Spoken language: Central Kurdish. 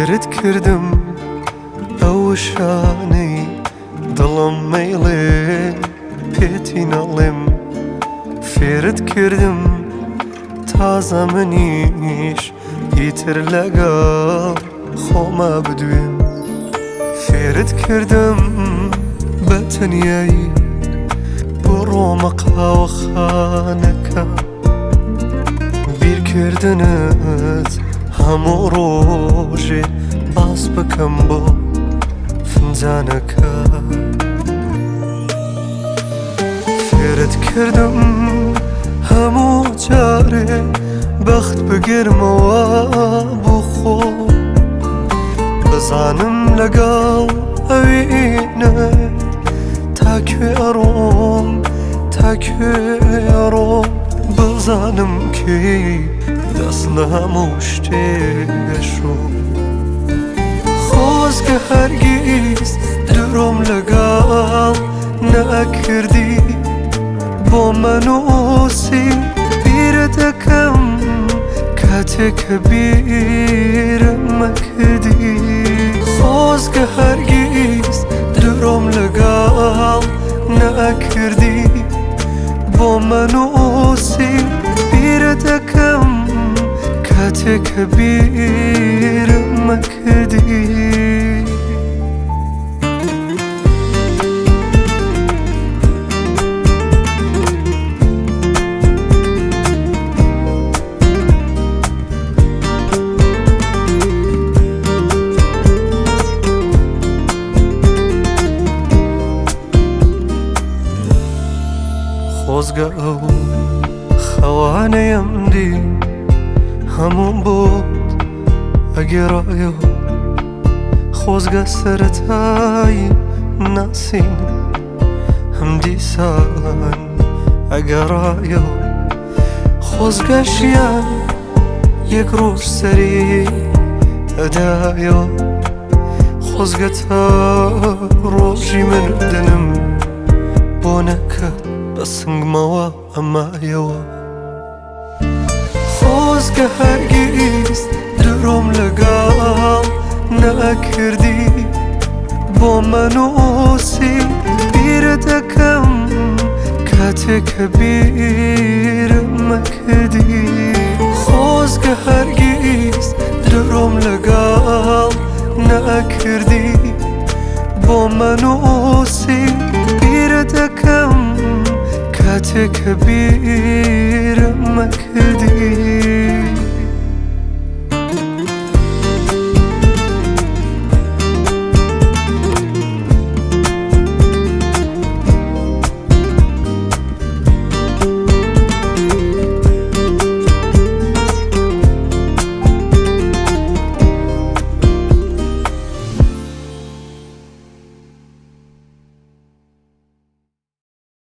فێرت کردم ئەو وشانەی دڵم مەیڵێ پێتی نەڵێم. فێرت کردم تازە منیش ئیتر لەگەڵ خۆما بدوێم. فێرت کردم بە تەنیایی بڕۆمە قاوەخانەکە. بیرکردنت هەموو ڕۆژێ باس بکەم بۆ فنجانەکە. فێرت کردم هەموو جارێ بەخت بگرمەوە بۆ خۆ. بزانم لەگەڵ ئەوینت تا کوێ ئەڕۆم، تا کوێ ئەڕۆم. بزانم کەی دەست لە هەموو شتێک ئەشۆم. خۆزگە هەرگیز درۆم لەگەڵ نەئەکردی بۆ مەنووسی. بیرت دەکەم کاتێک کە بیرم ئەکردی. خۆزگە هەرگیز درۆم لەگەڵ نەئەکردی بۆ مەنووسی. بیرت دەکەم کاتێک کە بیرم ئەکردی. خۆزگە ئەو خەوانەیەم دی هەمووم بۆت ئەگێڕایەوە. خۆزگە سەرەتای ناسین هەم دیسان ئەگەڕایەوە. خۆزگە ژیان یەک ڕۆژ سەری ئەدایەوە. خۆزگە تا ڕۆژی مردنم بۆ نەکات بە سنگمەوە ئەمایەوە. خۆزگە هەرگیز درۆم لەگەڵ نەئەکردی بۆ مەنووسی. بیرت دەکەم کاتێک کە بیرم ئەکردی. خۆزگە هەرگیز درۆم لەگەڵ نەئەکردی بۆ مەنووسی. بیرت دەکەم کاتێک کە بیرم ئەکردی.